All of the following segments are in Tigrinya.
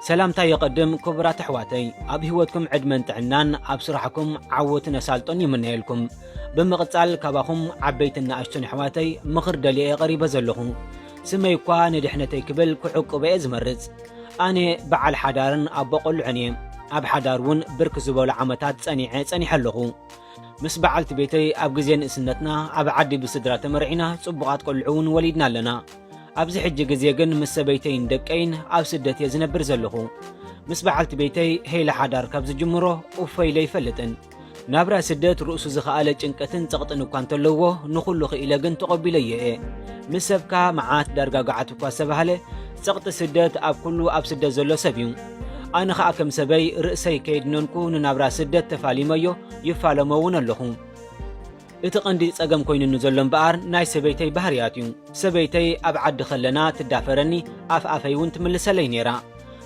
ሰላምታ የቐድም ክቡራት ኣሕዋተይ፣ ኣብ ህይወትኩም ዕድመን ጥዕናን ኣብ ስራሕኩም ዓወትን ኣሳልጦን ይምነየልኩም። ብምቕጻል ካባኹም ዓበይትን ንኣሽቱን ኣሕዋተይ ምኽሪ ደልየ እየ ቀሪበ ዘለኹ። ስመይ እኳ ንድሕነተይ ክብል ክዕቁበ እየ ዝመርጽ። ኣነ በዓል ሓዳርን ኣቦ ቆልዑን እየ። ኣብ ሓዳር እውን ብርክ ዝበሉ ዓመታት ጸኒዐ ጸኒሐ ኣለኹ። ምስ በዓልቲ ቤተይ ኣብ ግዜ ንእስነትና ኣብ ዓዲ ብስድራ ተመርዒና ጽቡቓት ቆልዑ እውን ወሊድና ኣለና። ኣብዚ ሕጂ ግዜ ግን ምስ ሰበይተይን ደቀይን ኣብ ስደት እየ ዝነብር ዘለኹ። ምስ በዓልቲ ቤተይ ሄለ ሓዳር ካብ ዝጅምሮ ኡፈ ኢለ ኣይፈልጥን። ናብራ ስደት ርእሱ ዝኸኣለ ጭንቀትን ጸቕጥን እኳ እንተለዎ ንኹሉ ክኢለ ግን ተቐቢለዮ እየ። ምስ ሰብካ መዓት ዳርጋ ገዓት እኳ ዝተባህለ ጸቕጢ ስደት ኣብ ኩሉ ኣብ ስደት ዘሎ ሰብ እዩ። ኣነ ኸኣ ከም ሰበይ ርእሰይ ከየድነንኩ ንናብራ ስደት ተፋሊመዮ ይፋለሞ እውን ኣለኹ። እቲ ቀንዲ ጸገም ኮይኑኒ ዘሎ እምበኣር ናይ ሰበይተይ ባህርያት እዩ። ሰበይተይ ኣብ ዓዲ ከለና ትዳፈረኒ፣ ኣፍ ኣፈይ እውን ትምልሰለይ ነይራ።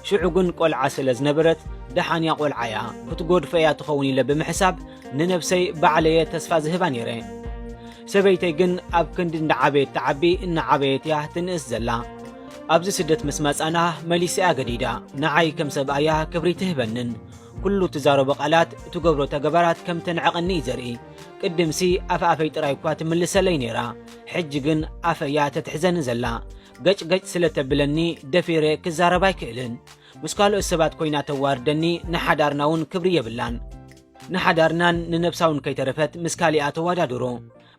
ሽዑ ግን ቆልዓ ስለ ዝነበረት ደሓንያ ቆልዓ እያ ክትጎድፎ እያ ትኸውን ኢለ ብምሕሳብ ንነብሰይ ባዕለየ ተስፋ ዝህባ ነይረ። ሰበይተይ ግን ኣብ ክንዲ እንዳዓበየት ትዓቢ እናዓበየት እያ ትንእስ ዘላ። ኣብዚ ስደት ምስ መጻና መሊሳ እያ ገዲዳ። ንዓይ ከም ሰብኣያ ክብሪ ትህበንን ኩሉ ትዛረቦ ቃላት፣ ትገብሮ ተግባራት ከም ተንዕቐኒ እዩ ዘርኢ። ቅድምሲ ኣፍ ኣፈይ ጥራይ እኳ ትምልሰለይ ነይራ፣ ሕጂ ግን ኣፈያ ተትሕዘኒ ዘላ። ገጭ ገጭ ስለ ተብለኒ ደፊረ ክዛረብ ኣይክእልን። ምስ ካልኦት ሰባት ኮይና ተዋርደኒ፣ ንሓዳርና እውን ክብሪ የብላን። ንሓዳርናን ንነብሳ እውን ከይተረፈት ምስ ካሊኣ ተወዳድሮ።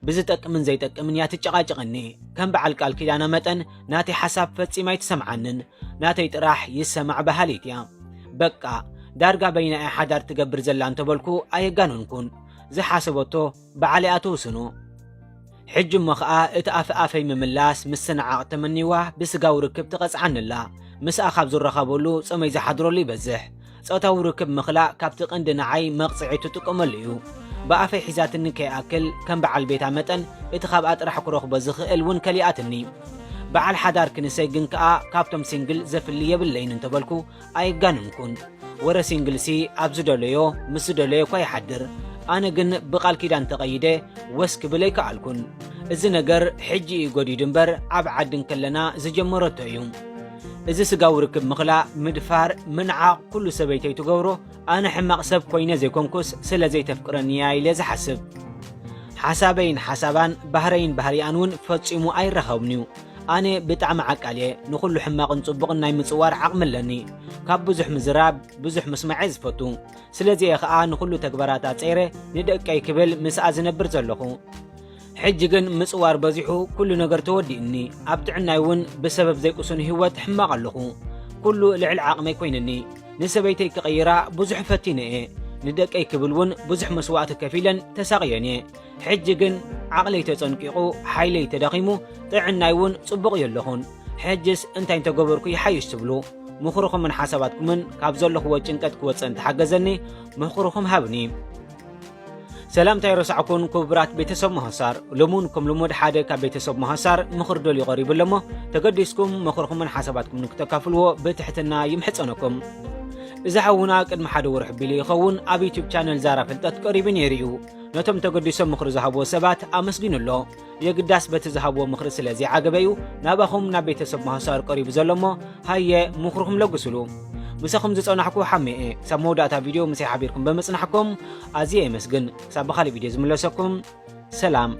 ብዝጠቅምን ዘይጠቅምን እያ ትጨቓጨቐኒ። ከም በዓል ቃል ኪዳና መጠን ናተይ ሓሳብ ፈጺማ ኣይትሰምዓንን። ናተይ ጥራሕ ይሰማዕ በሃሊት እያ። በቃ፣ ዳርጋ በይና እያ ሓዳር ትገብር ዘላ እንተበልኩ ኣየጋነንኩን። ዝሓሰበቶ ባዕላ እያ ትውስኖ። ሕጂ እሞ ኸኣ እቲ ኣፍ ኣፈይ ምምላስ ምስንዓቕ ተመኒዋ ብስጋዊ ርክብ ትቐጽዓኒ ኣላ። ምስኣ ካብ ዝረኸበሉ ጽመይ ዝሓድረሉ ይበዝሕ። ጾታዊ ርክብ ምኽላእ ካብቲ ቀንዲ ንዓይ መቕጽዒ ትጥቀመሉ እዩ። ብኣፈይ ሒዛትኒ ከይኣክል ከም በዓል ቤታ መጠን እቲ ካብኣ ጥራሕ ክረኽቦ ዝኽእል እውን ከሊኣትኒ። በዓል ሓዳር ክንሰይ ግን ከኣ ካብቶም ሲንግል ዘፍሊ የብለይን እንተበልኩ ኣይጋንንኩን። ወረ ሲንግልሲ ኣብ ዝደለዮ ምስ ዝደለዮ እኳ ይሓድር። ኣነ ግን ብቓል ኪዳን ተቐይደ ወስ ክብል ኣይከኣልኩን። እዚ ነገር ሕጂ እዩ ጎዲዱ እምበር ኣብ ዓዲ እንከለና ዝጀመረቶ እዩ። እዚ ስጋዊ ርክብ ምኽላእ፣ ምድፋር፣ ምንዓቕ ኩሉ ሰበይተይ ትገብሮ፣ ኣነ ሕማቕ ሰብ ኮይነ ዘይኮንኩስ ስለ ዘይተፍቅረኒ እያ ኢለ ዝሓስብ። ሓሳበይን ሓሳባን ባህረይን ባህሪኣን እውን ፈጺሙ ኣይራኸብን እዩ። ኣነ ብጣዕሚ ዓቃል እየ። ንኹሉ ሕማቕን ጽቡቕን ናይ ምጽዋር ዓቕሚ ኣለኒ። ካብ ብዙሕ ምዝራብ ብዙሕ ምስማዕ እየ ዝፈቱ። ስለዚ እየ ኸኣ ንኹሉ ተግባራት ኣጸይረ ንደቀይ ክብል ምስኣ ዝነብር ዘለኹ። ሕጂ ግን ምጽዋር በዚሑ ኩሉ ነገር ተወዲኡኒ። ኣብ ጥዕናይ እውን ብሰበብ ዘይቅሱን ህይወት ሕማቕ ኣለኹ። ኩሉ ልዕሊ ዓቕመይ ኮይንኒ። ንሰበይተይ ክቕይራ ብዙሕ ፈቲነ እየ። ንደቀይ ክብል እውን ብዙሕ መስዋእቲ ከፊለን ተሳቕየን እየ። ሕጂ ግን ዓቕለይ ተጸንቂቑ፣ ሓይለይ ተዳኺሙ፣ ጥዕናይ እውን ጽቡቕ የለኹን። ሕጅስ እንታይ እንተገበርኩ ይሓይሽ ትብሉ? ምኽርኹምን ሓሳባትኩምን ካብ ዘለኽዎ ጭንቀት ክወጽእ እንተሓገዘኒ ምኽርኹም ሃብኒ። ሰላምታ ይረሳዕኩን ክቡራት ቤተሰብ መሃሳር። ሎሚ እውን ከም ልሙድ ሓደ ካብ ቤተሰብ መሃሳር ምኽሪ ደልዩ ቀሪቡ ኣሎ እሞ ተገዲስኩም ምኽርኹምን ሓሳባትኩምን ክተካፍልዎ ብትሕትና ይምሕጸነኩም። እዚ ሓውና ቅድሚ ሓደ ወርሒ ቢሉ ይኸውን ኣብ ዩቱብ ቻነል ዛራ ፍልጠት ቀሪቡ ነይሩ እዩ። ነቶም ተገዲሶም ምኽሪ ዝሃብዎ ሰባት ኣመስጊኑ ኣሎ። የግዳስ በቲ ዝሃብዎ ምኽሪ ስለ ዘይዓገበ እዩ ናባኹም ናብ ቤተሰብ መሃሳር ቀሪቡ ዘሎ እሞ ሃየ ምኽርኹም ለግሱሉ። ምሳኹም ዝጸናሕኩ ሓሜ እየ። ክሳብ መወዳእታ ቪድዮ ምሳይ ሓቢርኩም ብምጽናሕኩም ኣዝየ የመስግን። ክሳብ ብኻልእ ቪድዮ ዝምለሰኩም ሰላም።